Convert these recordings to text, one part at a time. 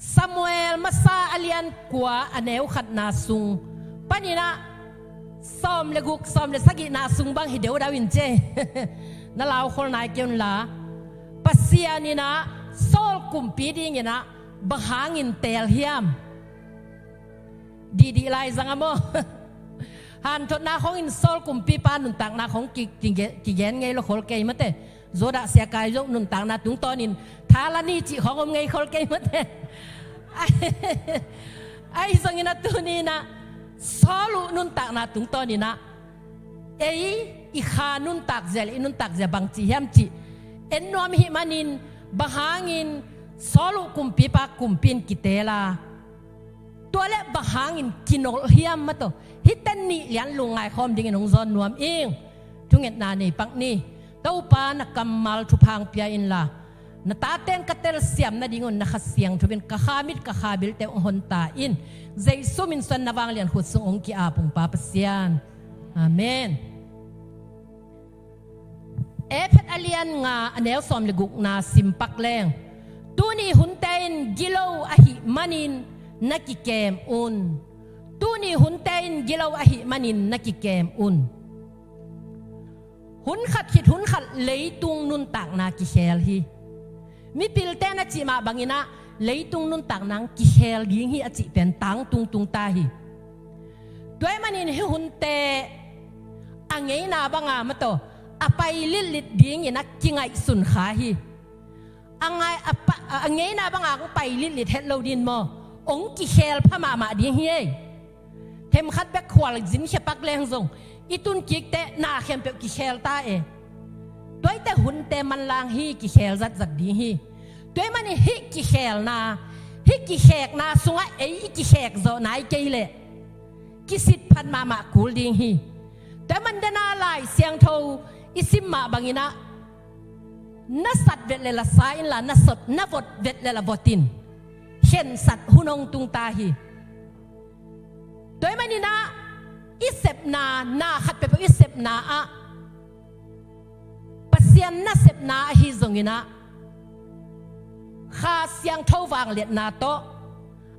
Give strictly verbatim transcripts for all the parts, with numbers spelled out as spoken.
Samuel masa a lian kua a neu khatna sung panin ah sawm le guk, sawm le sagihna sung bang hi deudau in ci. Na laukhol nai kei un la. Pasian in ah Saul kumpi dingin ah bang hangin teel hiam? Dihdih lai zang a maw? Hanthotna khawngin Saul kumpipa nuntakna khawng ki, ki, kigen ngei lo khol kei mate. Judah siakai zong nuntakna tungtawnin tha la ni cih khawng om ngei khol kei mate. Ahi zongin ah tuni in ah Saul uh nuntakna tungtawnin ah ei i kha nuntak zia le i nuntak zia bang ci hiam cih en nuam i hih manin, bang hangin Saul uh kumpipa kumpi in kiteel a, tua leh bang hangin kinolh hiam, mataw? Hihte nih lian lungngai khawm dingin hong zawn nuam ing. Thungetna nei pak ni. Topa, na kammal thupha hong pia inla, na taten ka telsiam nadingun na Kha Siangtho in ka kha mit ka kha bilte hong hon ta in. Jesu min suang na vanglian khut sung hong ki-ap ung Pa Pasian. Amen. Efesa a lian nga a neu sawm le gukna sim pak leng, tuni hunte in gilo ahih manin na kikem un. Tuni hunte in gilo ahih manin na kikem un. Hun khat khit hun khat leitung nuntakna kikhel hi. Mipilte na cih mah bangin ah leitung nuntakna kikhel ding hi a cih pen tangtung tung ta hi. Tua ahih manin hih hunte a ngeina banga, mataw, a pai litlit dingin ah kingaihsun kha hi. A ngai, a pa, a ngeina banga hong pai litlit het lo ding maw? Hong kikhel pha mahmah ding hi ei. Themkhat bek khualzin khia pak leng zong i tun kik teh na khempeuh kikhel ta e. Tua ahih teh hunte manlang hi, kikhel zatzat ding hi. Tua ahih manin hih kikhelna, hih kikhekna sungah ei i kikhek zawh nai kei leh kisit phat mahmah kul ding hi. Tua ahih man dena Lai Siangtho i sim mah bangin ah na sat vet le la sa inla, na sot, na vot vet le la vot in. Khensat hun hong tung ta hi. Tua ahih manin ah i sepna, na khat peuhpeuh i sepna ah Pasian nasepna ahi zongin ah Kha Siangtho vangliatna tawh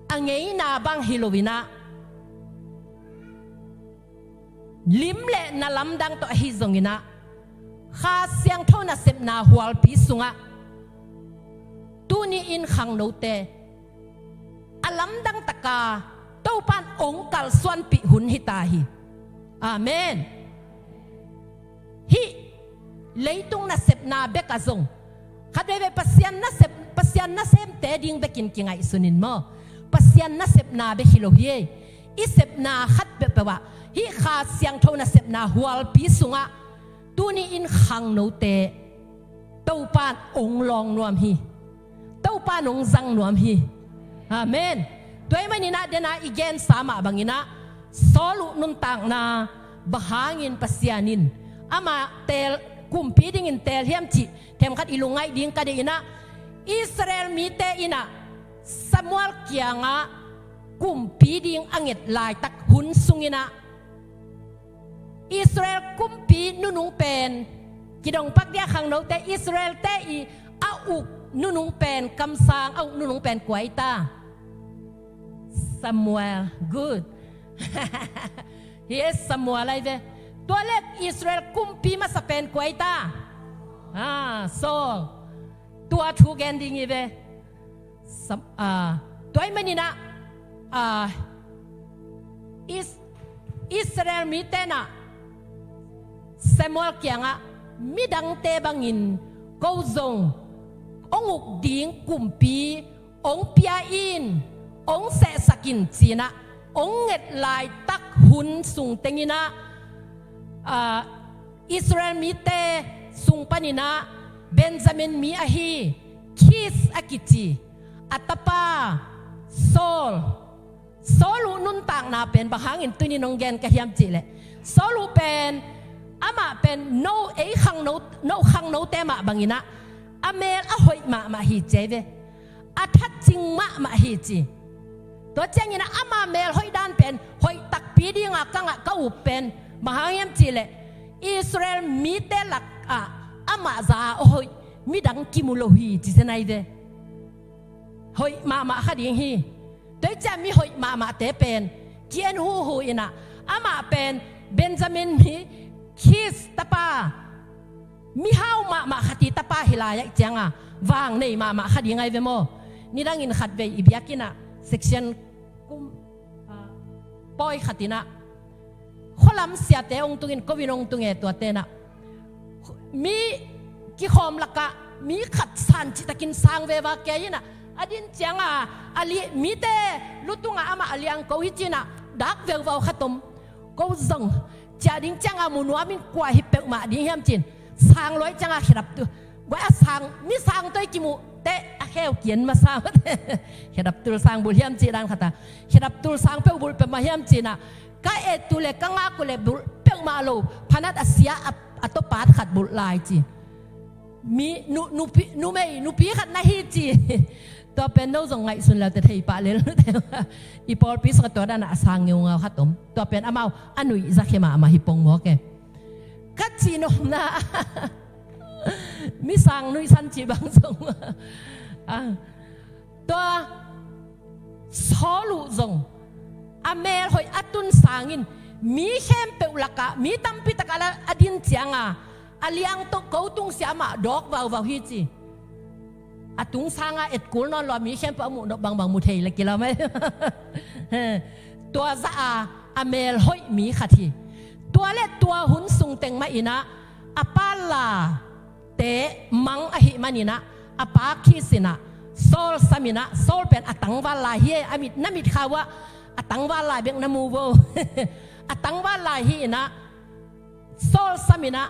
a ngeina bang hi loin ah lim le na lamdang tawh ahi zongin ah Kha Siangtho nasepna hualpi sungah tuni in khangnote a lamdang taka Topan hong kalsuanpih hun hi ta hi. Amen. Hih leitung nasepna bek ah zong khat veivei Pasian nasep, Pasian nasemte ding bekin kingaihsun in maw? Pasian nasepna bek hi lo hi. I sepna khat peuhpeuh ah hih Kha Siangtho nasepna hualpi sungah tuni in khangnote Topan hong lawng nuam hi. Topan hong zang nuam hi. Amen. Tua ahih manin ah dena i gensa mah bangin ah Saul uh nuntakna bang hangin Pasian in amah teel, kumpi dingin teel hiam cih themkhat i lungngaih ding ka deih in ah, Israel mite in ah Samuel kiangah kumpi ding a nget laitak hun sungin ah Israel kumpi nunung pen, kidong pak dia khangnote, Israelte i a uk nunung pen, kamsang a uk nunung pen kua hi ta? Samuel. Good. Hi e, Samuel ahi ve. Tua leh Israel kumpi masa pen kua hi ta? Ah, Saul. Tua thu gen ding hi ve. Sam-, ah, tua ahih manin ah, ah, Is-, Israel mite in ah Samuel kiangah midangte bangin ko zong hong uk ding kumpi hong pia in, hong sehsak in ci-in ah hong nget laitak hun sung tengin ah, ah, Israel mite sung panin ah Benjamin mi ahi Kis a kici a tapa Saul, Saul uh nuntakna pen bang hangin tuni in hong gen ka hiam cih leh, Saul uh pen, amah pen no ei khangno, no khangnote mah bangin ah a mel a hoih mahmah hi ci ahi ve. A thatcing mahmah hi ci. Tua ciangin ah ama mel hoih dan pen hoih takpi dinga ka ngah, ka up pen bang hang hiam cih leh Israel mite lakah amah za a hoih midang kimu lo hi ci zen ahi ve. hoih mahmah kha ding hi. Tua hi ciah mi hoih mahmahte pen ki-en huhu in ah, amah pen Benjamin mi Kis tapa, mihau mahmah khat i tapa hi lai ahih ciangin vang nei mahmah kha ding ahi ve maw. Nidangin khatvei i biakinn ah section kum, ah, pawi khat in ah, khualam siate hong tungin, ko in hong tung e, tuate in ah, mi kikhawm lakah mi khat san cihtakin sang veve kei in ah, a din ciangin a li-, mite lu tungah amah a liangko hi ci-in ah, dak veuvau khat om. Ko zong ciah ding ciangin mu nuamin kua hi peuhmah ding hiam ci-in, sang lua ahih ciangin khedap tu, guai a sang, mi sang tawh i kimuh teh a kheu kian masa. Khedap tul sang bulh hiam cih dan khat a, khedap tul sang peuh bulh peuhmah hiam ci-in ah, ka et uh leh ka ngak uh leh bulh peuhmah lo, phanat a sia a, a tawpat khat bulh lai ci. Mi nu, nupi, numei nupi khat na hi ci. Tua pen no zong ngaihsun leute thei pah lel. I pawlpi sungah tua dan a sang ngeungau khat om. Tua pen amau a nuihzakhe mahmah hi pong mawk e. Ka cih nopna, mi sang nuihsan cih bang zong, ah, tua Saul uh zong a melhoih a tun sangin mi khempeuh lakah mi tampi tak a la, a din ciangin a liangko tungsiah amah dawk vauvau hi ci. A tung sangin et kul nawn lo a, mi khempeuh a muh nop bangbang mu thei leh kilawm e. Tua zah a, a melhoih mi khat hi. Tua leh tua hun sung teng mah in ah a pa la te mang ahih manin ah, a pa Kis in ah Saul sam in ah, Saul pen a tangval lai hi e, a mit, na mitkha uh ah a tangval lai bek na mu vo. A tangval lai hi in ah, Saul sam in ah,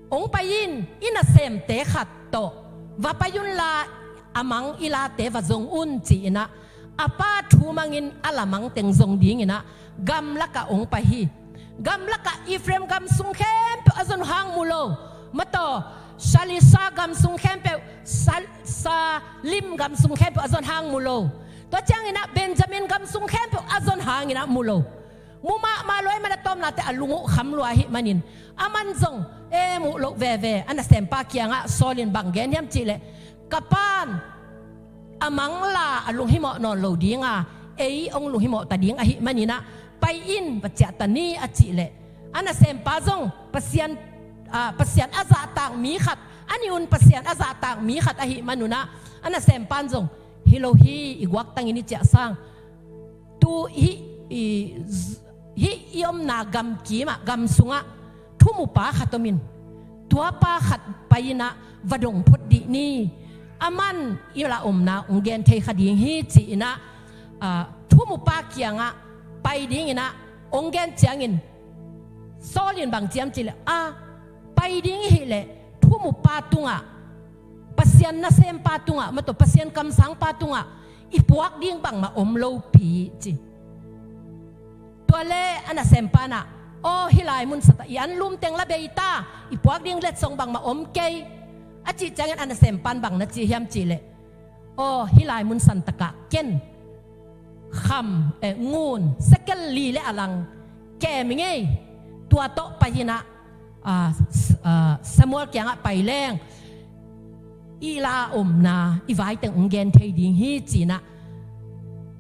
hong pai in, i nasemte khat tawh va pai un la, a mang i late va zong un ci-in ah, a pa thu mangin a la mang teng zong dingin ah gamlakah hong pai hi. Gamlakah Ephraim gam sung khempeuh a zon hang mu lo. Mataw, Shalisa gam sung khempeuh, Sal-, Salim gam sung khempeuh a zon hang mu lo. Tua ciangin ah Benjamin gam sung khempeuh a zon hangin ah mu lo. Mu mahmah lua ahih man a tawpna teh a lung uh kham lua ahih manin, aman zong e muh loh veve. A nasempa kiangah Saul in bang gen hiam cih leh, ka pa'n a mang la a lunghimawh nawn lo ding a, ei hong lunghimawh ta ding ahih manin ah, pai in, va ciah ta ni, a cih leh, a nasempa zong Pasian, ah, Pasian a zahtak mi khat, a nih un Pasian a zahtak mi khat ahih man un ah, a nasempa in zong, hi lo hi, i guaktangin i ciah sang. Tu hih i, hih i omna gamkim ah, gam sungah thumupa khat om in, tua pa khat pai in ah va dong phot dih ni. Aman i la omna hong gen thei kha ding hi ci-in ah, ah, thumupa kiangah pai dingin ah hong gen ciangin, Saul in bang ci hiam cih leh, a, pai ding i hih leh thumupa tungah, Pasian nasempa tungah, mataw, Pasian kamsangpa tungah i puak ding bangmah om lopi ci. Tua leh a nasempa in ah, aw, hih lai mun santa, i anlum teng la bei ta, i puak ding letsong bangmah om kei, a cih ciangin a nasempa in bang na ci hiam cih leh, aw, hih lai mun santakah ken kham, eh, ngun sekel li leh a lang kem ing ei. Tua tawh pai in ah, ah, S-, ah, Samuel kiangah pai leng i la omna, i vai teng hong gen thei ding hi ci-in ah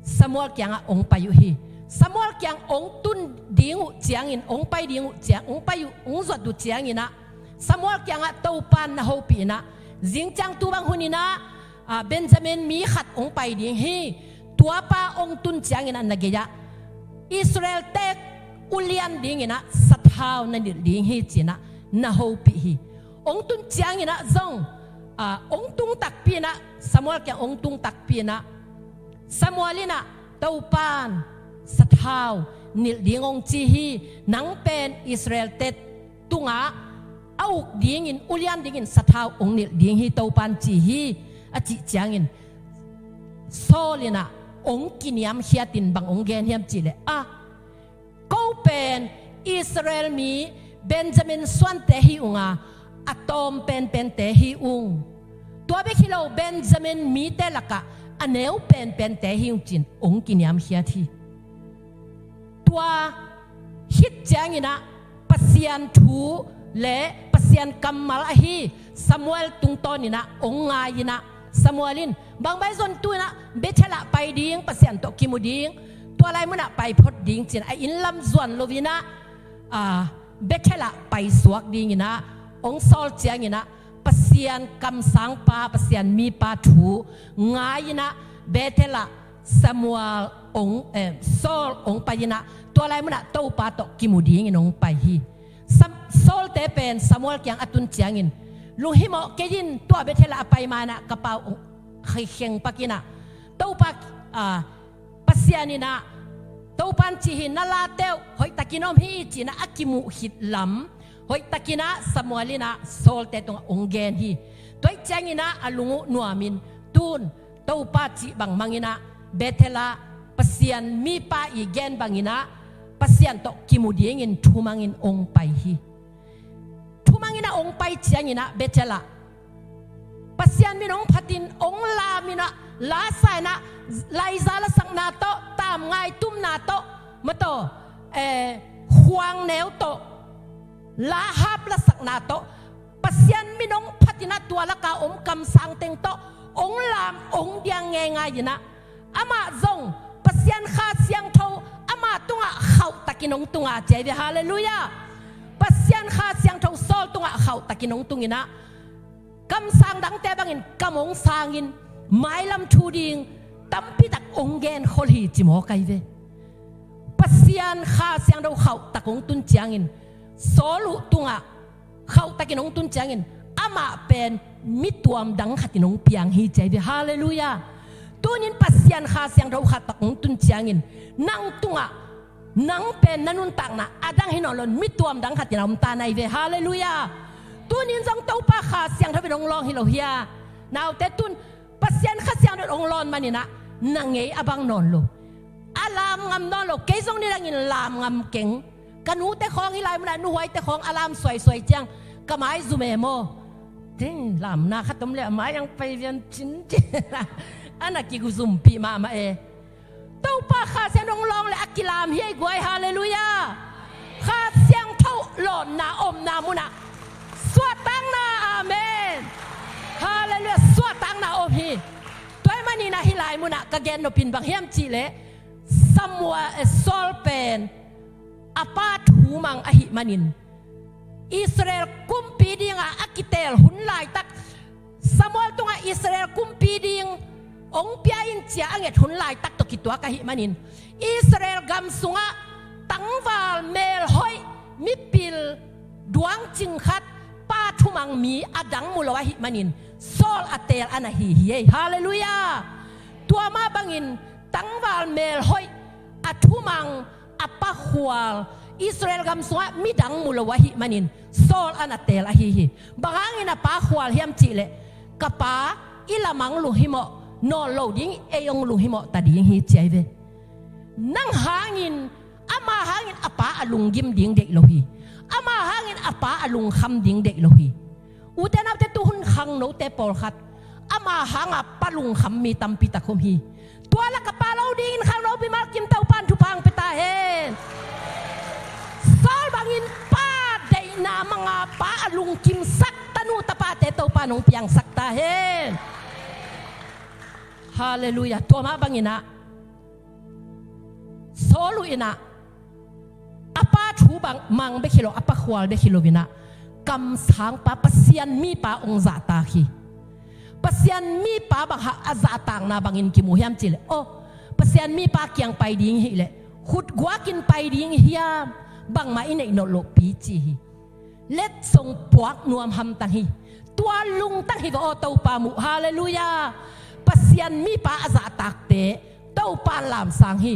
Samuel kiangah hong pai uh hi. Samuel kiang hong tun ding uh ciangin, hong pai ding uh ciang, hong pai uh, hong zuat uh ciangin ah, Samuel kiangah Topa'n na hopih in ah, zingciang tu bang hun in ah, ah, Benjamin mi khat hong pai ding hi. Tua pa hong tun ciangin ah na gei-ah Israel-te ulian dingin ah sathau na nilh ding hi ci-in ah na hopih hi. Hong tun ciangin ah zong, ah, hong tung takpi in ah, Samuel kiang hong tung takpi in ah, Samuel in ah, Topa'n sathau nilh ding hong ci hi. Nang pen Israel-te tungah a uk dingin, ulian dingin sathau hong nilh ding hi Topa'n ci hi, a cih ciangin, Saul in ah hong kiniamkhiatin bang hong gen hiam cih leh, a, ko pen Israel mi Benjamin suante hi ung a, a tawm penpente hi ung. Tua bek hi lo, Benjamin mite lakah a neu penpente hi ung ci-in hong kiniamkhiat hi. Tua khit ciangin ah Pasian thu leh Pasian kammal ahi Samuel tungtawnin ah hong ngai-in ah, Samuel in bang mah zong tu-in ah Bethel ah pai ding, Pasian tawh kimu ding, tua lai munah pai phot ding ci-in a inn lam zuan lo-in ah, a, Bethel ah paisuak dingin ah hong sawl ciangin ah Pasian kamsangpa, Pasian mipa thu ngai-in ah Bethel ah Samuel hong, eh, Saul hong pai-in ah tua lai munah Topa tawh kimu dingin hong pai hi. Sam-, Saulte pen Samuel kiang a tun ciangin, lunghimawh kei in, tua Bethel ah a pai ma-in ah ka pa uh hong kheng pak-in ah, Topa, ah, Pasian in ah, Topa in ci hi, na late uh hoihtakin om hi ci-in ah a kimuh khit lam hoihtakin ah Samuel in ah Saulte tungah hong gen hi. Tua ahih ciangin ah a lung uh nuamin, tun Topa cih bangmangin ah Bethel ah Pasian mipa i gen bangin ah Pasian tawh kimu dingin thumangin hong pai hi. Thumangin ah hong pai ciangin ah Bethel ah Pasian min hong phatin hong lamin ah, la sa-in ah, laiza lasakna tawh, tamngai tumna tawh, mataw, eh, khuangneu tawh, lahap lasakna tawh, Pasian min hong phatin ah tua laka om kamsang teng tawh hong lam, hong diang ngeingai-in ah, amah zong Pasian Kha Siangtho ama tungah khauhtakin hong tung a, ci hi ve. Halleluiah. Pasian Kha Siangtho Saul tungah khauhtakin hong tungin ah, kamsang dangte bangin kam hong sangin, mailam thu ding tampitak hong genkhol hi, ci mawk ahi ve. Pasian Kha Siangtho khauhtak hong tun ciangin, Saul uh tungah khauhtakin hong tun ciangin, amah pen mi tuam dang khatin hong piang hi, ci hi ve. Halleluiah. Tunin Pasian Kha Siangtho khauhtak hong tun ciangin, nang tungah, nang pen na nuntakna a dang hi nawn lo-in mi tuam dang khatin a om ta na hi ve. Halleluiah. Tunin zong Topa Kha Siangtho in hong lawng hi lo hia? Naute, tun Pasian Kha Siangtho in hong lawn manin ah na ngei a bang nawn lo, a lam ngam nawn lo. Kei zong nidangin lam ngam keng. Ka nute khawng hih lai munah, nuhuaite khawng a lam suaisuai ciang ka mai zum e maw. Teng lamna khat om leh a mai ang pai vian cin cin. A na kiguzumpih mahmah e. Topa Kha Siangtho hong lawng leh a kilam hi ei guai. Halleluiah. Kha Siangtho lawnna omna munah suahtakna. Amen. Halleluiah. Suahtakna om hi. Tua ahih manin ah hih lai munah ka gen nopin bang hiam cih leh, Samuel, eh, Saul pen a pa thu mang ahih manin, Israel kumpi dinga a kiteel hun laitak, Samuel tungah Israel kumpi ding hong pia in ci-a a nget hun laitak tawh kituak ahih manin, Israel gam sungah tangval melhoih, mipil duangcing khat, pa thumang mi a dang mu lo ahih manin, Saul a teel a na hi hi ei. Halleluiah. Tua mah bangin tangval melhoih, a thumang, a pakhual, Israel gam sungah midang mu lo ahih manin Saul a na teel ahi hi. Bang hangin a pakhual hiam cih leh, ka pa, i lamang lunghimawh nawn lo ding, ei hong lunghimawh ta ding hi, ci hi ve. Nang hangin, ama hangin a pa a lunggim ding deih lo hi. Ama hangin a pa a lungkham ding deih lo hi. Ute naute, tuhun khangnote pawlkhat ama hanga pa lungkham mi tampi tak om hi. Tua laka pa lo dingin khangno mimal kim Topa'n thupha hong pia ta hen. Saul bangin pa deihna manga pa a lungkimsak tanu tapate Topa'n hong piangsak ta hen. Halleluiah. Tua mah bangin ah Saul uh in ah a pa thu bang mang bek hi lo, a pakhual bek hi lo-in ah kamsangpa, Pasian mipa hong zahtak hi. Pasian mipa bang hang a zahtakna bangin kimu hiam cih leh, aw, Pasian mipa kiang pai ding hi leh khut guakin pai ding hiam, bangmah i neih nawn lohpi ci hi. Letsong puak nuam hamtang hi. Tua lungtang hi va aw, Topa muh. Halleluiah. Pasian mipa a zahtakte Topa'n lamsang hi.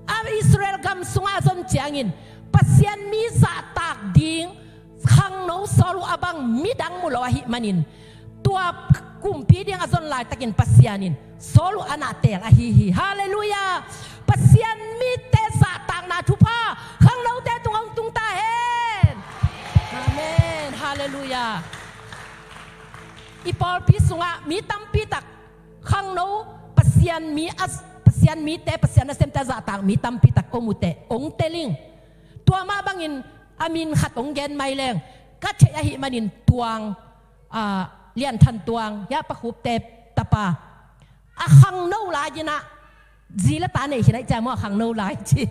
A Israel gam sungah a zon ciangin Pasian mi zahtak ding khangno Saul uh a bang midang mu lo ahih manin, tua kumpi ding a zon laitakin Pasian in Saul uh a na teel ahi hi. Halleluiah. Pasian mite zahtakna thupha khangnote tungah hong tung ta hen. Amen. Halleluiah. I pawlpi sungah mi tampi tak khangno, Pasian mi a, Pasian mite, Pasian nasemte a zahtak mi tampi tak om uh teh hong tel ing. Tua mah bangin a min khat hong gen mai leng, ka theih ahih manin Tuang, ah, Lian Than Tuang, hia Pa Khupte pa, a khangno lai-in ah, zi le ta nei hi nai cia maw, a khangno lai ci.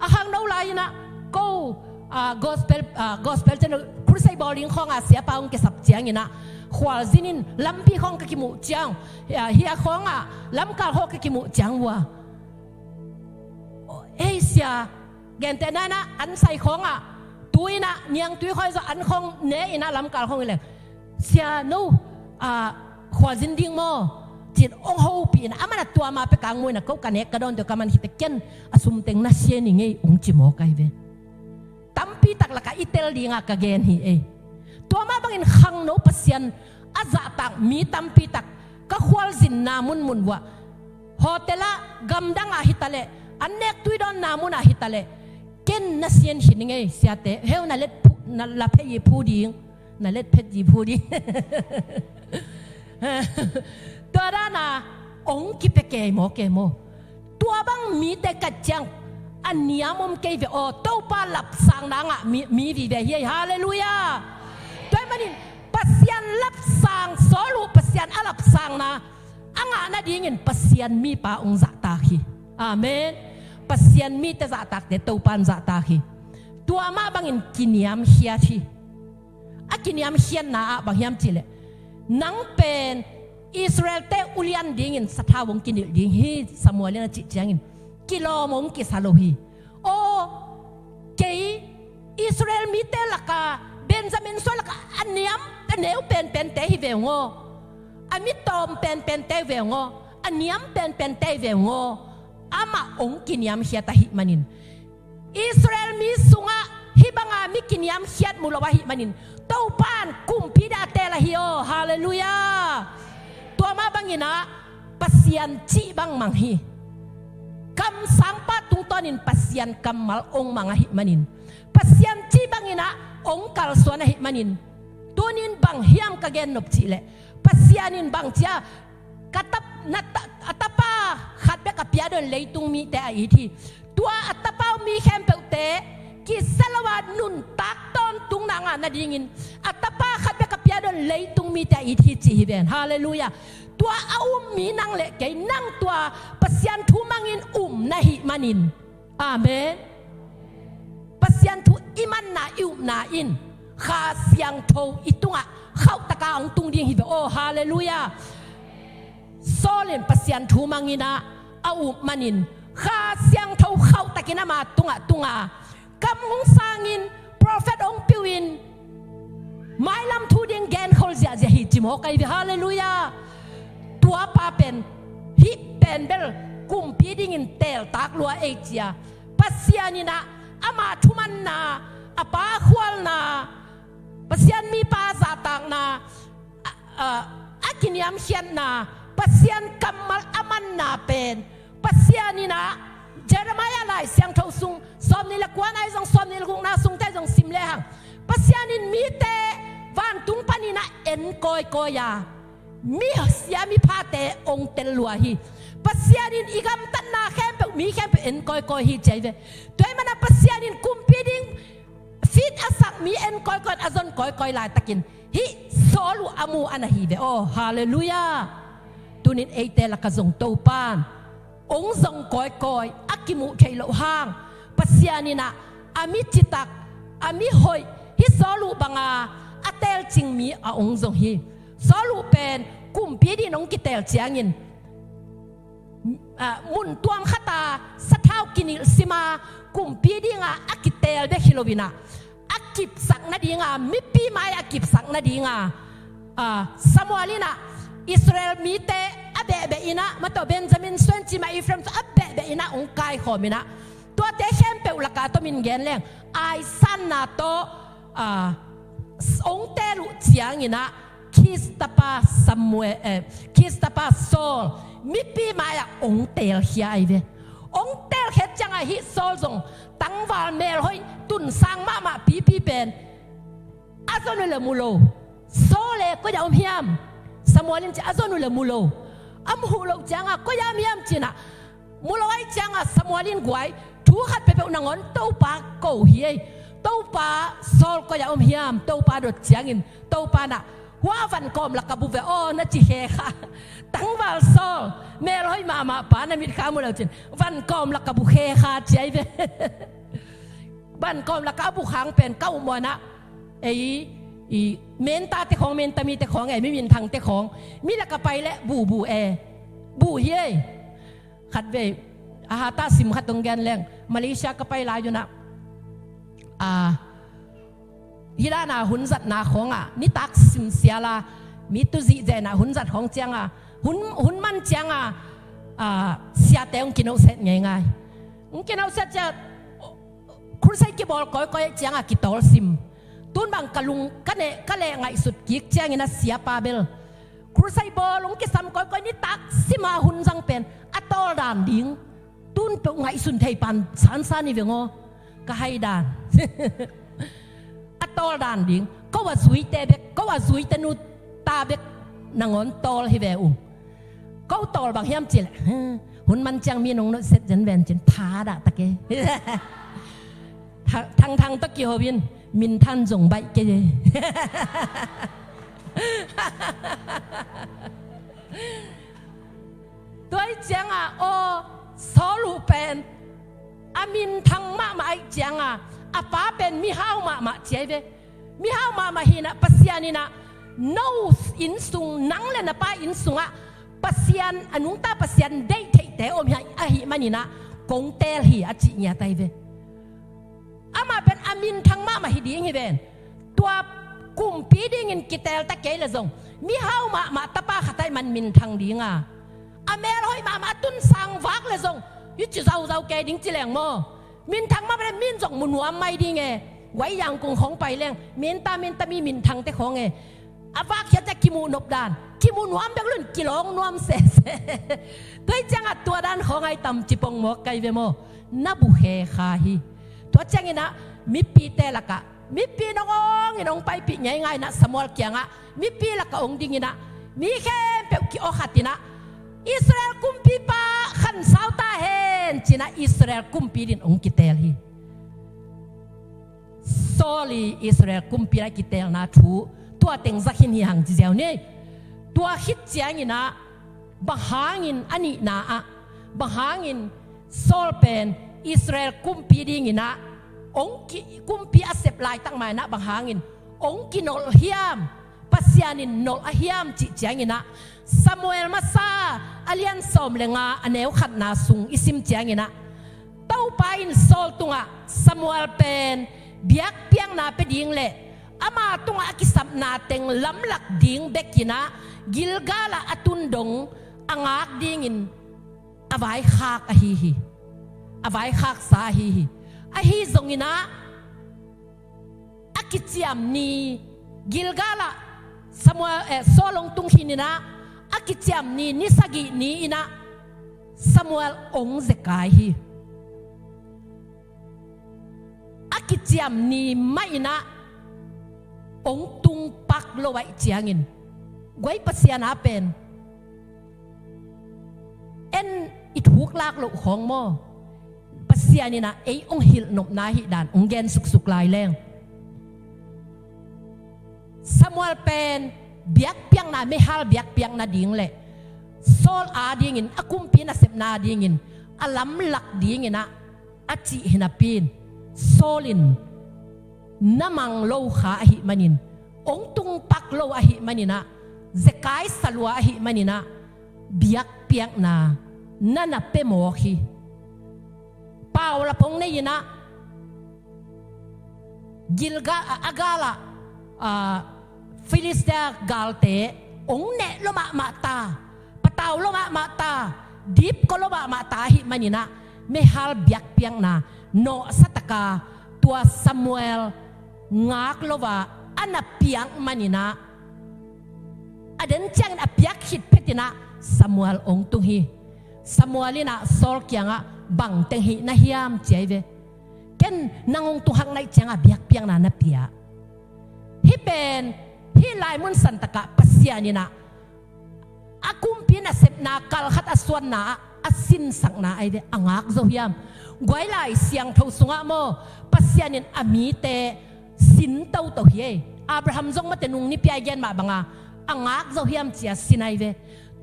A khangno lai-in ah, ko, ah, gospel, ah, gospel channel crusade bawl ding khawng a siapa hong kisap ciangin ah, khualzin in lampi khawng ka kimuh ciang, ah, hia khawng ah lamkal khawng ka kimuh ciang uh a, ei sia, gentehna in ah an sai khawng ah, tu-in ah niangtui khawi zawh an khawng ne-in ah lamkal khawng hi leng, sia no, ah, khualzin ding maw, ci-in hong hopih in ah, aman a tua ma pek a hong mu-in ah, ko ka nek ka dawn deuh ka man khit teh ken a sum teng na sia ning ei, hong ci mawk ahi ve. Tampi tak lakah i tel dingah ka gen hi ei. Tua mah bangin khangno Pasian a zahtak mi tampi tak ka khualzinna munmun uh ah, hotel ah, gamdang ah hi ta leh, an nek tui dawnna mun ah hi ta leh, ken na sia ning ei, siate, heu, na let phu, na la phei i phu ding, na let phet i phu ding. Tua dan a hong kipia kei maw, kei maw. Tua bang mite ka ciang a niam om kei ve aw, Topa lapsangna ngah mi, mi vive hi ei, halleluiah. Tua ahih manin Pasian lapsang, Saul uh Pasian a lapsangna a ngah nadingin Pasian mipa hong zahtak hi. Amen. Pasian mite zahtakte Topa in zahtak hi. Tua mah bangin kiniamkhiat hi. A kiniamkhiatna ah bang hiam cih leh, nang pen Israel-te ulian dingin sathau hong kinilh ding hi, Samuel in a cih ciangin kilawm hong kisa lo hi. Aw, kei Israel mite lakah, Benjamin suan lakah a niam, a neu penpente hi ve ung aw, a mi tawm penpente hi ve ung aw, a niam penpente hi ve ung aw. Amah hong kiniamkhiat ahih manin, Israel mi sungah hih banga mi kiniamkhiat mu lo ahih manin, Topa in kumpi ding a teel ahi aw, halleluiah. Tua mah bangin ah Pasian cih bang mang hi. Kamsangpa tungtawnin Pasian kammal hong mang ahih manin, Pasian cih bangin ah hong kalsuan ahih manin, tuni-in bang hiam ka gen nop cih leh, Pasian in bang ci a, ka tap, na ta, a tapa khat bek a pia dong leitung mite a it hi. Tua a tapa uh mi khempeuhte kisia lo a nuntak tawntungna ngah nadingin a tapa khat bek a pia dong leitung mite a it hi, ci hi ven. Halleluiah. Tua a um mi nang le kei, nang tua Pasian thu mangin um na hih manin, amen, Pasian thu i manna, i upna in Kha Siangtho i tungah khauhtaka hong tung ding hi ve aw, halleluiah. Saul in Pasian thu mangin ah a up manin Kha Siangtho khauhtakin ama tungah tung a, kam hong sangin, prophet hong piuhin, mailam thu ding genkhol ziahziah hi, ci mawk ahi ve, halleluiah. Tua pa pen hih pen bel kumpi dingin teeltak lua ei, ci a, Pasian in ah ama thumanna, a pa khualna, Pasian mipa zahtakna, a, a, a kiniamkhiatna, Pasian kammal a manna pen, Pasian in ah Jeremiah Lai Siangtho sung sawmnih le kuana ahi zong, sawmnih le gukna sungte zong sim lehang, Pasian in mite vantung panin ah en kawikawi a, mi sia miphate hong tel lua hi. Pasian in i gamtatna khempeuh, mi khempeuh en kawikawi hi, ci ahi ve. Tua ahih manin ah Pasian in kumpi ding fit a sak mi en kawikawi, a zon kawikawi laitakin hih Saul uh a mu a na hi ve aw, halleluiah. Tuni-in eite lakah zong Topa in hong zong kawikawi, a kimuh theih loh hang, Pasian in ah a mi citak, a mi hoih, hih Saul uh banga a teelcing mi a hong zong hi. Saul uh pen kumpi dingin hong kiteel ciangin, ah, mun tuam khata sathau kinilh sim a, kumpi dinga a kiteel bek hi loin ah, a kipsak nadinga, mipi mai a kipsak nadinga, ah, Samuel in ah Israel mite a behbeh in ah, mataw Benjamin suan cih mah, Ephraim suan a behbeh in ah hong kaikhawm in ah, tuate khempeuh lakah a tomin gen leng, aisanna tawh, ah, hong teel uh ciangin ah, Khristapa Samuel, eh, Khristapa Saul mipi mai-ah hong teelkhia ahi ve. Hong teelkhiat ciangah hih Saul zong tangval melhoih tunsang mahmah pipi pen a zon uh le mu lo. Saul e, koi-ah om hiam? Samuel in ci a zon uh le mu lo. A muh loh ciangah koi-ah om hiam ci-in ah, mu lo ahih ciangah Samuel in guai, thu khat peuhpeuh nangawn Topa ko hi ei. Topa, Saul koi-ah om hiam? Topa dot ciangin Topa in ah Tua van kawm lak a bu ve aw na ci khe kha. Tangval Saul, melhoih mahmah pa na mit kha mu lo cin, van kawm lak a bu khe kha ci ai ve. Van kawm lak a bu khang pen ka um muanah, ei, i, menta te khawng, menta mi te khawng, ei, mi minthang te khawng, mi lak a pai leh bu bu e. Bu hi ei. Khat vei, a hatah sim khat hong gen leng, Malaysia ka pai lai unah, a, hi dana hun zatna khawngah nitak sim siala, mi tu zihzehna hun zat khawng cianga, hun, hun man cianga, a, siate hong kinawhset ngeingai. Hong kinawhset ciang, crusade kibawl kawikawi cianga kitawl sim. Tun bang ka lung, ka neh, ka leh ngaihsut kik ciangin a siapa bel crusade bawl hong kisam kawikawi, nitak sima hun zang pen a tawldan ding. Tun peuh ngaihsun thei pan sansan i veng aw. Ka haidan. A tawldan ding. Ko a zuite bek, ko a zuite nu ta bek nangawn tawl hi ve uh. Ko tawl bang hiam cileh, hun man ciang mi nong nawhset zen ven cin thadah tak e. Thangthang tawh kiho in, minthang zong baih kei e. Tua ih cianga aw, Saul uh pen a minthang mahmah aih cianga, a pa pen mihau mahmah ci ai ve. Mihau mahmah hinah Pasian inah no innsung, nang le na pa innsungah Pasian, a nungta Pasian deih theihte om hi ahih maninah kong teel hi a cih ngiat ai ve. Amah pen a minthang mahmah hi ding hi ven. Tua kumpi dingin kiteelta kei le zong mihau mahmah tapa khat aih man minthang dinga, a melhoih mahmah a tunsang vak le zong, hi ci zauzau kei ding ci leng maw. Minthang mah pen min zong mu nuam mai ding e. Wai Yangkung khawng pai leng, minta, minta mi minthangte khawng e. A vak khiat ciah kimuh nop dan, kimuh nuam bek lun kilawng nuam sese. Tua ih ciangah tua dan khawng aih tam ci pongmawk kai ve maw. Na bu khe kha hi. Tua cianginah mipite lakah, mipi nongawngin hong paipih ngeingai inah Samuel kiangah mipi lakah hong dinginah, mi khempeuh ki-awkhatinah, Israel kumpipa khansau ta hen cinah Israel kumpi din hong kiteel hi. Saul i Israel kumpi a kiteelna thu tua teng zak hin hi hang ci ziau ni. Tua khit cianginah bang hangin a nihna ah, bang hangin Saul pen Israel kumpi dinginah hong ki, kumpi a sep laitak mainah bang hangin hong kinolh hiam, Pasian in nolh a hiam cih cianginah Samuel masa a lian sawm le nga a neu khatna sung i sim cianginah, Topa in Saul tungah Samuel pen biakpiakna pia ding le ama tungah a kisapna teng lamlak ding bekinah Gilgal ah a tun dong a ngak dingin a vaikhak ahi hi. A vaikhaksa ahi hi. Ahi zonginah a kiciam ni Gilgal ah Samuel, eh, Saul hong tung khininah a kiciam ni, ni sagih ni inah Samuel hong zekai hi. A kiciam ni mah inah hong tung pak lo ahih ciangin, guai Pasian a pen en i thuklak loh khawng maw, Pasian inah ei hong hilh nopna ahih dan hong gen suksuk lai leng. Samuel pen biakpiakna, meihal biakpiakna ding le Saul adingin, a kumpi nasepna dingin a lamlak dinginah a cih hi napi-in, Saul in na mang lo kha ahih manin, hong tung pak lo ahih maninah, zekai sa lua ahih maninah biakpiakna na na pia mawk hi. Paulap hong nei inah Gilgal ah, a gal ah, ah, Filistia galte hong neh lo mahmah ta, patau lo mahmah ta, dipkua lo mahmah ta ahih maninah meihal biakpiakna nawhsa taka tua Samuel ngak lo a a na piak maninah a den ciangin a piak khit phetinah Samuel hong tung hi. Samuel inah Saul kiangah bang teng hih na hiam ci ai ve. Ken nang hong tung hak naih ciangah biakpiakna na pia. Hih pen hih lai mun santakah Pasian inah a kumpi nasepna kal khat a suanna ah a sinsakna ai ve, a ngak zo hiam. Guai Lai Siangtho sungah maw, Pasian in a mite sin toto hi ei. Abraham zong mate nung nipi-a i gen mah banga a ngak zo hiam ci-a sin ahi ve.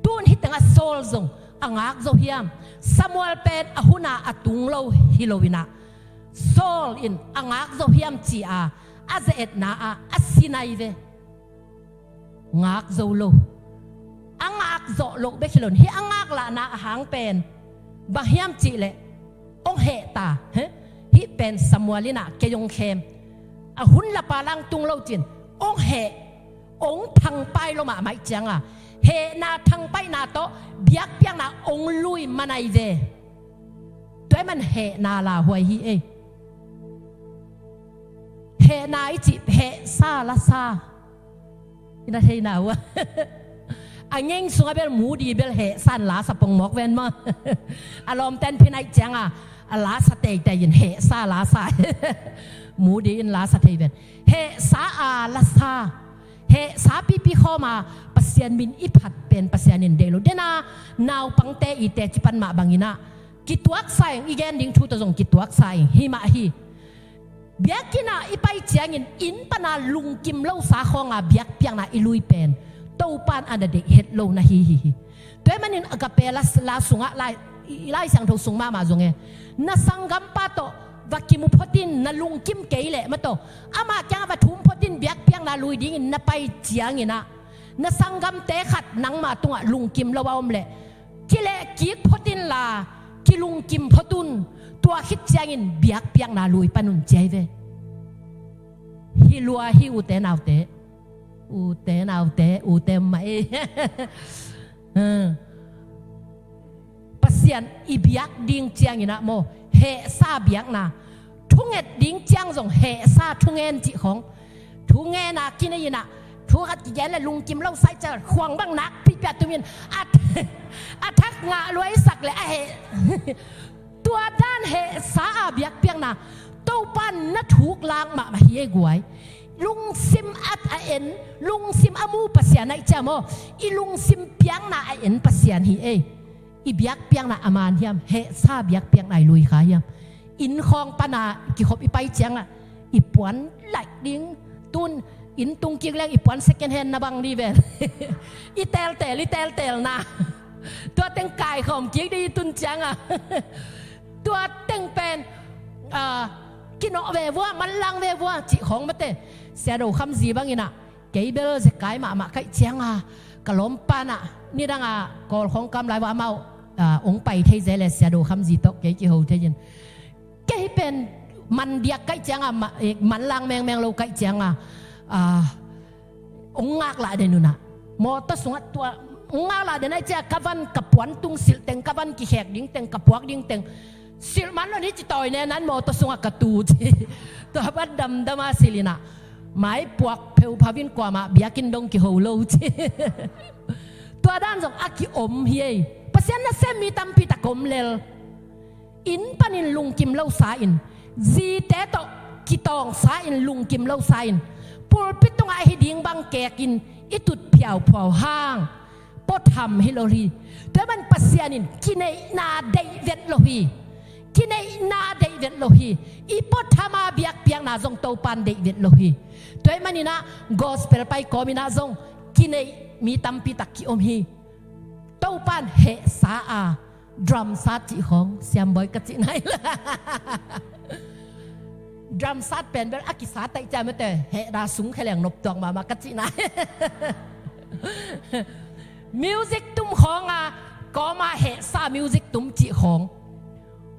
Tun hih tengah Saul zong a ngak zo hiam? Samuel pen a huna a tung lo hi lo inah Saul in a ngak zo hiam ci-a a ze-etna ah a sin ahi ve. Ngak zo lo. A ngak zawh loh bek hi lo in hih a ngak lahna a hang pen bang hiam cihleh hong heh ta, he? Hih pen Samuel inah kei hong khem. A hun lapa lang tung lo cin hong heh, hong thangpai lo mahmah ih cianga hehna thangpaihna tawh biakpiakna hong lui man ahi ve. Tua ahih man hehna lauhuai hi ei. Hehna i cih hehsa lasa i na theina uh a, a ngeng sungah bel mudi bel hehsa in lasa pongmawk ven maw. A lawmten phin aih cianga a lasa teitei in hehsa lasa mudi in lasa thei ven. Hehsa a lasa, hehsa pipi khawma Pasian min i phat pen Pasian in deih lo. Dena naupangte i teci pan mah banginah kituaksa ing, i gen ding thu tawh zong kituaksa ing hi mah hi. Biakinn ah i pai ciangin inn pana lungkim losa khawnga biakpiakna i lui pen Topan a na deih het lo na hi hi hi. Tua ahih manin Agape la, la sungah lai, i Lai Siangtho sung mahmah zong e, na sanggampa tawh va kimu photin, na lungkim kei leh mataw amah kiangah va thum photin, biakpiakna lui dingin na pai cianginah na sanggamte khat nangma tungah lungkim lo a om leh kilehkik phot inla kilungkim phot un. Tua khit ciangin biakpiakna lui pan un ci ahi ve. Hi lua hi ute naute. Ute naute, ute mah ei. Pasian i biak ding cianginah maw, hehsa biakna. Thunget ding ciang zong hehsa thungen cih khawng. Thungena kinei inah thu khat kigen le lungkim lo sai ciang khuang bang nakpihpih a tumin a, a thak ngah luaisak le a heh. Tua dan hehsa a biakpiakna Topan na thuk lak mahmah hi ei guai. Lungsim a, a en, lungsim a mu Pasian aih ciang maw, i lungsim piakna a en Pasian hi ei. I biakpiakna a man hiam? Hehsa biakpiakna i lui kha hiam? Inn khawng pana kikhop i pai ciangah i puan laih ding, tun inn tung kik leng i puan second hand na bang dih ven. I teltel, i teltelna. Tua teng kaikhawm kik dih i tun ciangah. Tua teng pen, ah, kinawh ve vua, manlang ve vua cih khawng mate. Sia Do Kham Zi banginah kei bel zekai mahmah kaih cianga ka lawmpa nah nidanga Kawl khawng kam lai vua amau, ah, hong pai thei ze le Sia Do Kham Zi tawh kei kiho thei in. Kei pen man diak kaih cianga ma, eh, manlang mengmeng lo kaih cianga, ah, hong ngaklah den unah mawtaw sungah tua hong ngaklah den aih cianga ka van ka puan tung silh teng, ka van kikhek ding teng, ka puak ding teng silh man lo ni ci tawi ne nan mawtaw sungah ka tu ci. Tua ban damdama silh inah mai puak pheuphau in kuamah biakinn dong kiho lo ci. Tua dan zong a kiom hi ei. Pasian nasem mi tampi tak om lel. Inn panin lungkim losa in, zite tawh kitawngsa in lungkim losa in, pulpit tungah ahi ding bang kekin i tut phiauphiau hang puatham hi lo hi. Tua ahih man Pasian in kineihna deih vet lo hi. Kineihna deih vet lo hi. I puathama biakpiakna zong Topan deih vet lo hi. Tua ahih maninah gospel pai kawminah zong kineih mi tampi tak kiom hi. Topan hehsa a drum sat cih khawng siambawi ka cih nai la. Drum sat pen bel a kisat aih ciang mate hehda sung kheleng noptuak mahmah ka cih nai. Music tum khawnga kawma hehsa music tum cih khawng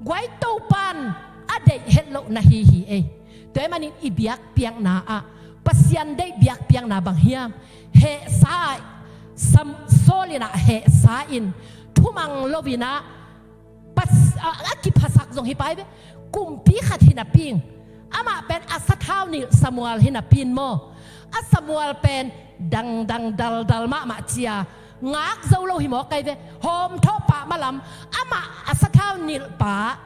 guai Topan a deih het loh na hi hi ei. Tua ahih manin i biakpiakna ah Pasian deih biakpiakna bang hiam? Hehsa ah Sam, Saul inah hehsa in thumang loinah a, a kiphasak zong hi pai ve. Kumpi khat hi napi in amah pen a sathau nilh Samuel hi napi in maw, a Samuel pen dangdang daldal mahmah cia ngak zo lo hi mawk ai ve. Hawmthawh pah malam amah a sathau nilh pa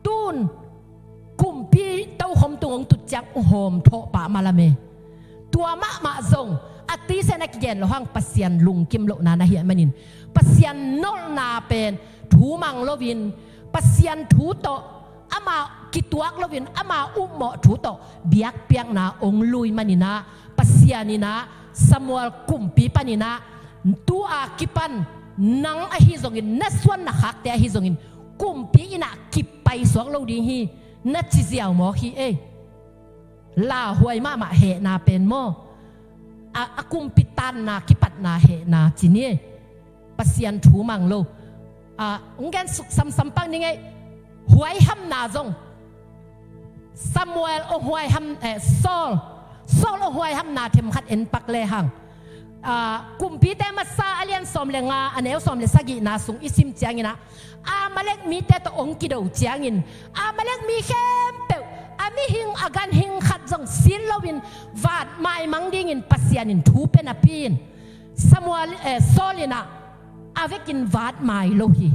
tun kumpi tokhom tung hong tut ciang hawmthawh pah malam e. Tua mahmah zong a tisen a kigen loh hang Pasian lungkim lohna na hi ahih manin Pasian nolhna pen thu mang loin Pasian thu tawh ama kituak loin ama upmawh thu tawh biakpiakna hong lui maninah Pasian inah Samuel kumpi paninah tu-a kipan nang ahi zongin na suan na khakte ahi zongin kumpi inah kipaisuak lo ding hi na ci ziau mawk hi ei. Lauhuai mahmah hehna pen maw a, a kumpi tanna kipatna hehna ci ni ei. Pasian thu mang lo. A, hong gen suk samsam pang ding ei. Huaihamna zong Samuel hong huaiham, eh, Saul Saul hong huaihamna themkhat en pak lehang a, Kumpite Masa a lian sawm le nga a neu sawm le sagihna sung i sim cianginah Amalek mite tawh hong kido ciangin Amalek mi khempeuh a mihing a ganhing khat zong sin loin vat maimang dingin Pasian in thu pia napi in Samuel, eh, Saul inah a vekin vat mai lo hi.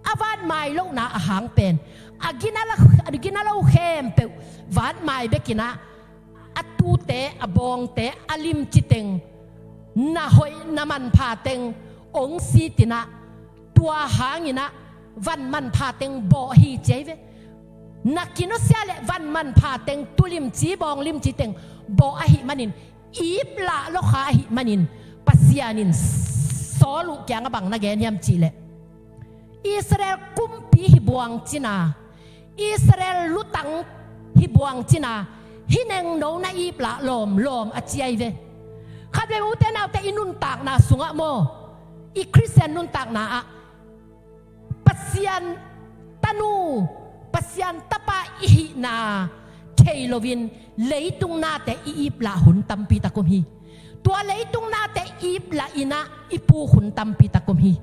A vat mai lohna a hang pen a gina lo, a gina lo khempeuh vat mai bekinah a tute a bawngte a limci teng na hoih na manpha teng hong sitinah tua hanginah van manpha teng bawh hi ci ei ve. Na kinusia le van manpha teng tulimci bawnglimci teng bawh ahih manin iplah lawkha ahih manin Pasian in Saul uh kiangah bang na gen hiam cihleh Israel kumpi hi buang cina Israel lutang hi buang cina hi nengno na iplah lawmlawm a ci ei ve. Khatvei ute naute i nuntakna sungah maw i Khristian nuntakna ah Pasian tanu Pasian tapa i hihna thei loin leitung nate i iplah hun tampi tak om hi. Tua leitung nate i iplah inah i puk hun tampi tak om hi.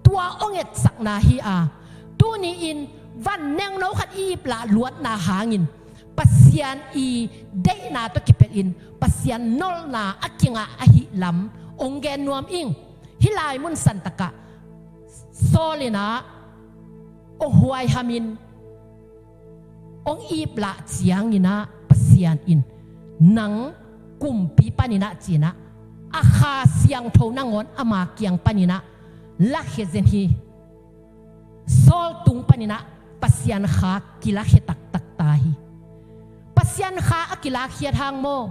Tua hong etsakna hi a tuni-in van nengno khat i iplah luatna hangin Pasian i deihna tawh kipelhin Pasian nolhna a kingah ahih lam hong gen nuam ing. Hih lai mun santakah Saul inah hong huaihamin hong iplah cianginah Pasian in nang kumpi paninah cinah a Kha Siangtho nangawn ama kiang paninah lakhia zen hi. Saul tung paninah Pasian Kha kilakhia taktak ta hi. Pasian Kha a kilakhiat hang maw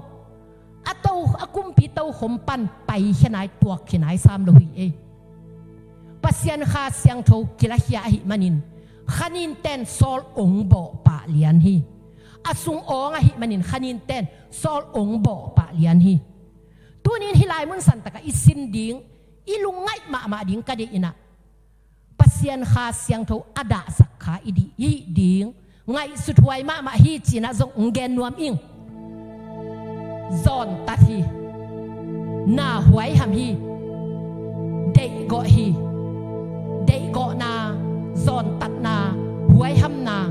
a to a kumpi tokhom pan paikhia nai tuakkhia nai sam lo hi ei. Pasian Kha Siangtho kilakhia ahih manin khaninten Saul hong bawh pah lian hi. A sung awng ahih manin khaninten Saul hong bawh pah lian hi. Tunin hih lai mun santakah i sin ding i lungngaih mahmah ding ka deih inah Pasian Kha Siangtho a dahsak kha i dih, i hih ding ngaihsut huai mahmah hi cinah zong hong gen nuam ing. Zawntat hi. Na huaiham hi. Deihgawh hi. Deihgawhna zawntatna huaihamna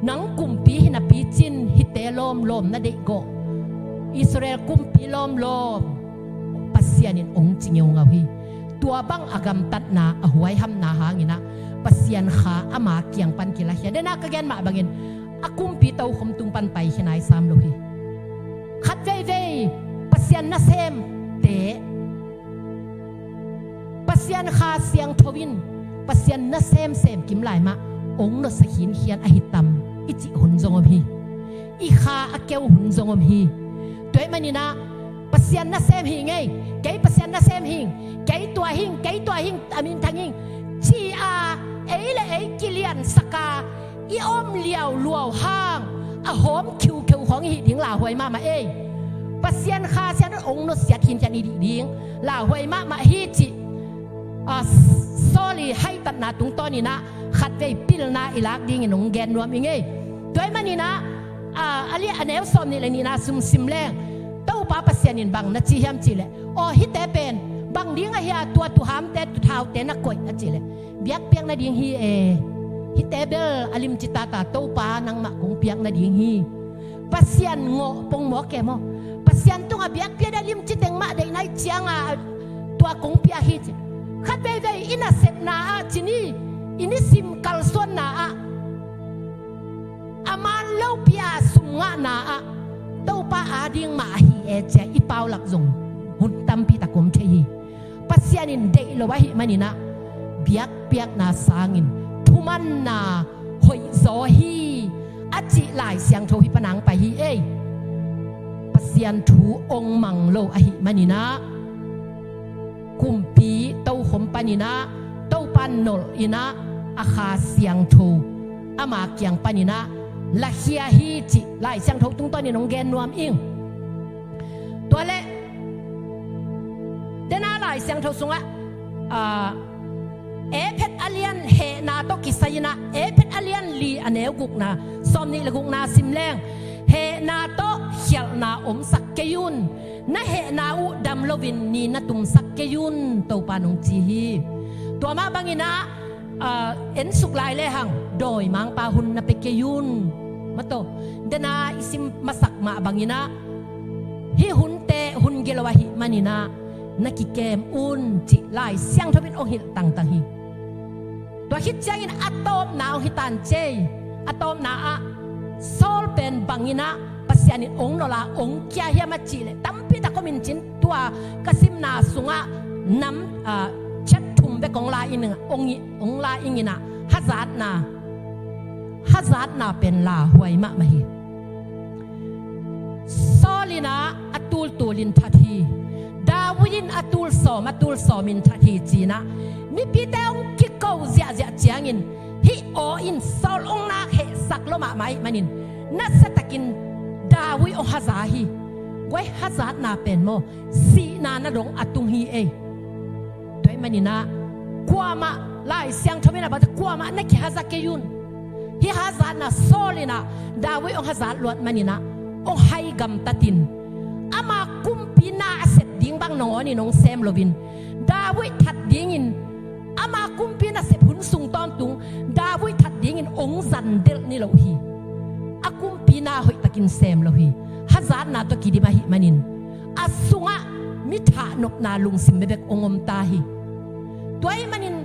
nang kumpi hi napi cin hihte lawmlawm na deihgawh Israel kumpi lawmlawm Pasian in hong ci ngeungau hi. Tua bang a gamtatna a huaihamna hanginah Pasian Kha ama kiang pan kilakhia. Dena ka gen mah bangin a kumpi tokhom tung pan paikhia nai sam lo hi. Khat veivei Pasian nasemte Pasian Kha Siangtho in Pasian nasem semkim lai mah hong nusia khinkhian ahi tam i cih hun zong om hi. I kha a keu hun zong om hi. Tua ahih maninah Pasian nasem hi ngei, kei Pasian nasem hing, kei tua hing, kei tua hing, a minthang hing ci-a ei le ei kiliansaka i om liauluau hang a hawm khiukheu khawng i hih ding lauhuai mahmah ei. Pasian Kha Siangtho hong nusiat khinkhian i dih ding lauhuai mahmah hi cih a, Saul i haitatna tungtawninah khatvei pilna i lak dingin hong gen nuam i ngei. Tua ahih maninah a, a lian a neu sawm nih le nihna sung sim leng Topa Pasian in bang na ci hiam cihleh aw hihte pen bang ding ahi a tua tuhamte tuthaute na koih a cihleh biakpiak nading hi e. Hihte bel a limci tata Topa nangmah kong piak nading hi. Pasian ngawh pongmawk e maw? Pasian tungah biakpiak a limci teng mah deih nai cianga tua kong piak hi ci. Khat veivei i nasepna ah cini i nisim kalsuanna ah a man lopi a sum ngahna ah Topa ading mah ahi e cia i paulap zong hun tampi tak om thei hi. Pasian in deih lo ahih maninah biakpiakna sangin thumanna hoihzaw hi. cih Lai Siangtho hih panang pai hi ei. Pasian thu ong mang lo ahih maninah, kumpi tokhom paninah, Topa nolh inah, a Kha Siangtho ama kiang paninah lakhia hi cih Lai Siangtho tungtawnin ong gen nuam ing. Tua leh dena Lai Siangtho sungah, ah, Efet a lian hehna tawh kisai inah, Efet a lian li a neu gukna, sawmnih le gukna sim leng, hehna tawh khialhna omsak kei un, na hehna uh dam loin ni na tumsak kei un, Topa nong ci hi. Tua mah banginah, ah, ensuk lai lehang dawimangpa hun na pia kei un. Mataw, dena i sim masak mah banginah, hih hunte hun gilo ahih maninah na kikem un cih Lai Siangtho in ong hilh tangtang hi. Tua khit ciangin a tawpna ong hi tan cei. A tawpna ah Saul pen banginah Pasian in ong nolh a ong kia hiam a cih leh, tampi tak om in cin, tua ka simna sungah nam, ah, chet thum bek ong la ing, ong i, ong la ing inah, hazatna, hazatna pen lauhuai mahmah hi. Saul inah a tultul in that hi. David in a tulsawm, a tulsawm in that hi cinah, mipite ong kiko ziahziah ciangin, hih aw in Saul ong nak hehsak lo mahmah ahih manin, nasiatakin David ong haza hi. Guai, hazatna pen maw, sihna na dong a tung hi ei. Tua ahih maninah kuamah, Lai Siangtho inah bangte, kuamah na kihaza kei un. Hih hazatna Saul inah David ong hazat luat maninah ong hai gamtatin, ama kumpi na a sep ding bang nangawnin ong sem loin, David that dingin, ama kumpi nasep hun sung tawntung David that dingin ong zandelh ni lo hi. A kumpi na hoihtakin sem lo hi. Hazatna tawh kidim ahih manin, a sungah mi thahnopna lungsim bekbek ong om ta hi. Tua ahih manin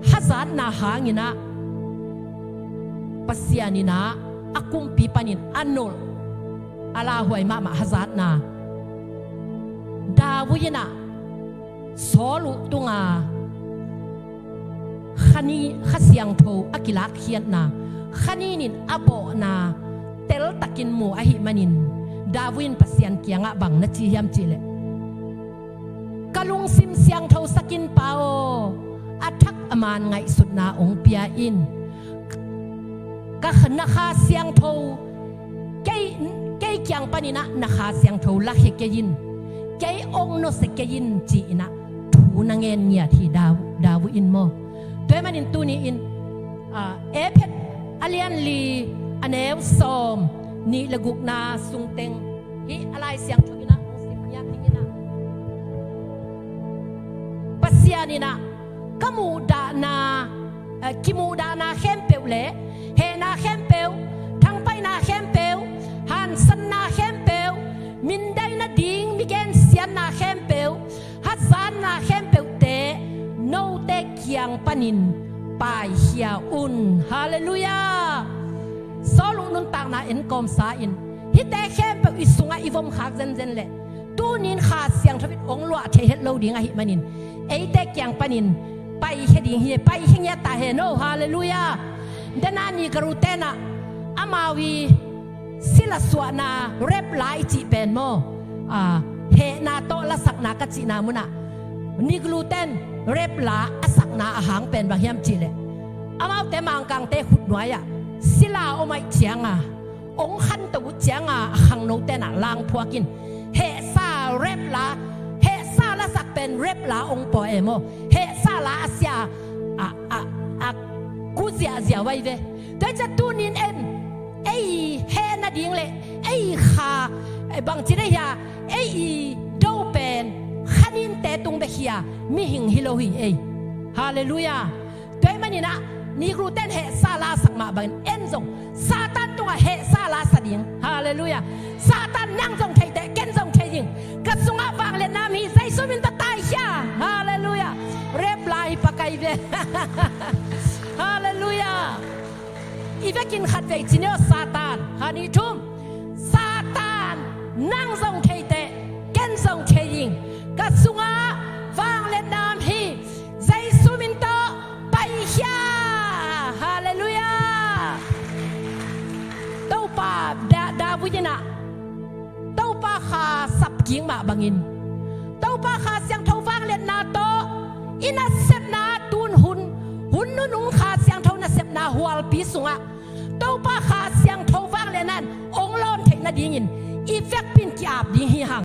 hazatna hanginah Pasian inah a kumpi panin a nolh, a lauhuai mahmah hazatna, David inah Saul uh tunga Kha ni, Kha Siangtho a kilakkhiatna, Kha Nin in a bawhna teltakin mu ahih manin, David in Pasian kiangah bang na ci hiam cih leh, ka lungsim siangtho sak in Pa aw, a thak a man ngaihsutna ong pia in. Ka kha, na Kha Siangtho, kei, kei kiang paninah na Kha Siangtho lakhia kei in, kei ong nusia kei in ci-inah thu na ngen ngiat hi, David, David in maw. Tua ahih manin tuni-in, ah, Efet a lian li a neu sawmnih le gukna sungteng hih a Lai Siangtho inah hong sim ngiat ding inah, Pasian inah ka muhdahna, eh, kimuhdahna khempeuh le hehna khempeuh, thangpaihna khempeuh, hansanna khempeuh, mindai nading mi gensiatna khempeuh, hazatna khempeuhte note kiang panin paikhia un. Halleluiah. Saul uh nuntakna en kawmsa in, hihte khempeuh i sungah i vom khak zenzen leh, tuni-in Kha Siangtho in ong luah thei het lo ding ahih manin, eite kiang panin paikhia ding hi, paikhia ngiat ta hen aw. Halleluiah. Dena Negro tenah amau i sila suahna rap la i cih pen maw, ah, hehna tawh lasakna ka cihna munah Negro ten rap la a sakna a hang pen bang hiam cih leh, amaute Mangkangte khutnuai-ah sila om ahih cianga, ong khanto uh cianga a khangno tenah langphuak in, hehsa rap la, hehsa lasak pen rap la ong pua e maw, hehsa la a sia a, a, a ku ziahziah vai ve. Tua hi ciah tuni-in en, ei heh nading le ei kha, eh, bangci dei hia, ei do pen Kha Ninte tung bek hi-a, mihing hi lo hi ei. Halleluiah. Tua ahih maninah Negro ten hehsa lasak mah bangin en zong Satan tungah hehsa lasa ding. Halleluiah. Satan, nang zong thei teh ken zong thei ding. Ka sungah vangliatna om hi, Jesu min tawh taikhia. Halleluiah. Rap la hi pakai ve. Halleluiah. I vekin khatvei ci ni aw, Satan. Khat, nih, thum. Satan, nang zong thei teh ken zong thei ding. Ka sungah vangliatna om hi, Jesu min tawh paikhia. Halleluiah. ding mah bangin, Topa Kha Siangtho vangliatna tawh i nasepna tun hun, hun nunung Kha Siangtho nasepna hualpi sungah Topa Kha Siangtho vangliatna in hong lawn theih nadingin i vekpi in ki-ap ding hi hang.